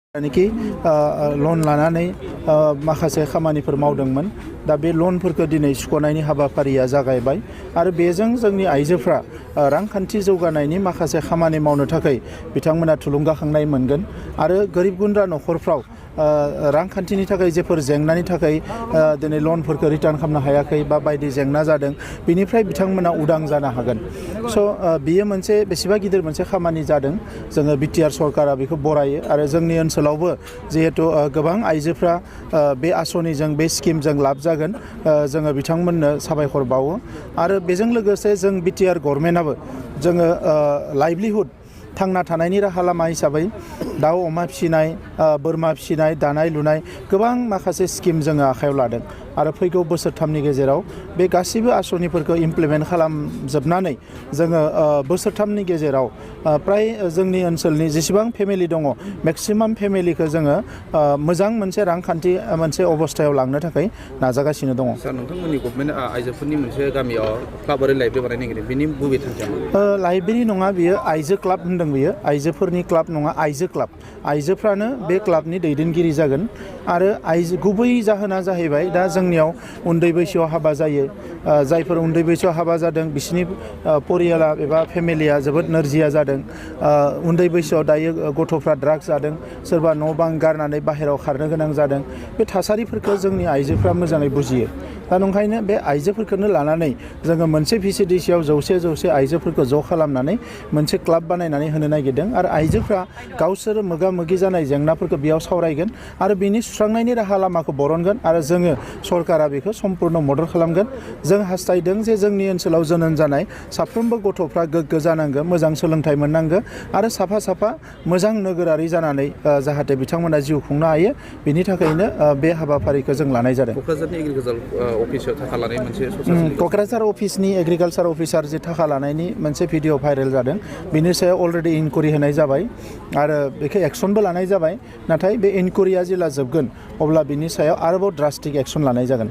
कि लन लानानै माखासे खामानिफोर मावदोंमोन दा बे लनफोरखौ दिनै सुख'नायनि हाबाफारिया जागायबाय आरो बेजों जोंनि आइजोफ्रा रांखान्थि जौगानायनि माखासे खामानि मावनो थाखाय बिथांमोना थुलुंगाखांनाय मोनगोन आरो गोरिब गुन्द्रा न'खरफ्राव रांखान्थिनि थाखाय जेफोर जेंनानि थाखाय दिनै लनफोरखौ रिटार्न खालामनो हायाखै बा बायदि जेंना जादों बिनिफ्राय बिथांमोना उदां जानो हागोन स' बियो मोनसे बेसेबा गिदिर मोनसे खामानि जादों जोङो बिटिआर सरकारा बेखौ बरायो आरो जोंनि ओनसोलावबो जिहेतु गोबां आइजोफ्रा बे आसनिजों बे स्किमजों लाब जागोन जोङो बिथांमोननो साबायखर बावो आरो बेजों लोगोसे जों बिटिआर गभर्नमेन्टआबो जोङो लाइभलिहुड थांना थानायनि राहा लामा हिसाबै दाउ अमा फिसिनाय बोरमा फिसिनाय दानाय लुनाय गोबां माखासे स्किम जोङो आखायाव लादों आरो फैगौ बोसोरथामनि गेजेराव बे गासिबो आसनिफोरखौ इमप्लिमेन्ट खालामजोबनानै जोङो बोसोरथामनि गेजेराव प्राय जोंनि ओनसोलनि जेसेबां फेमिलि दङ मेक्सिमाम फेमिलिखौ जोङो मोजां मोनसे रांखान्थि मोनसे अबस्थायाव लांनो थाखाय नाजागासिनो दङ। सार नोंथांमोननि गभर्नमेन्ट आइजोफोरनि मोनसे गामियाव क्लाब आरो लाइब्रेरि बानायनो नागिरदों बेनि गुबै थांखिया मा? लाइब्रेरि नङा बियो आइजो क्लाब होनदों बियो आइजोफोरनि क्लाब नङा आइजो क्लाब आइजोफ्रानो बे क्लाबनि दैदेनगिरि जागोन आरो आइजो गुबै जाहोना जाहैबाय दा जोंनियाव उन्दै बैसोआव हाबा जायो जायफोर उन्दै बैसोआव हाबा जादों बिसोरनि परियाला एबा फेमिलिया जोबोद नोरजिया जादों उन्दै बैसोआव दायो गथ'फ्रा ड्राग्स जादों सोरबा न' बां गारनानै बाहेरायाव खारनो गोनां जादों बे थासारिफोरखौ जोंनि आइजोफ्रा मोजाङै बुजियो दा नंखायनो बे आइजोफोरखौनो लानानै जोङो मोनसे भिसिडिसियाव जौसे आइजोफोरखौ ज' खालामनानै मोनसे क्लाब बानायनानै होनो नागिरदों आरो आइजोफ्रा गावसोर मोगा मोगि जानाय जेंनाफोरखौ बेयाव सावरायगोन आरो बिनि सुस्रांनायनि राहा लामाखौ बरनगोन आरो जोङो सरकारा बेखौ सम्पुर्ण मदद खालामगोन जों हास्थायदों जे जोंनि ओनसोलाव जोनोम जानाय साफ्रोमबो गथ'फ्रा गोग्गो जानांगौ मोजां सोलोंथाइ मोननांगौ आरो साफा मोजां नोगोरारि जानानै जाहाथे बिथांमोना जिउ खुंनो हायो बिनि थाखायनो बे हाबाफारिखौ जों लानाय जादों। क'क्राझारनि एग्रिकालचार अफिसाव थाखा लानाय मोनसे क'क्राझार अफिसनि एग्रिकालचार अफिसार जे थाखा लानायनि मोनसे भिडिअ भाइरेल जादों बिनि सायाव अलरेडि इनकुवेरि होनाय जाबाय आरो बेखौ एक्सनबो लानाय जाबाय नाथाय बे इनकुवेरिया जेला जोबगोन अब्ला बिनि सायाव आरोबाव ड्रास्टिक एक्सन लानाय जागोन।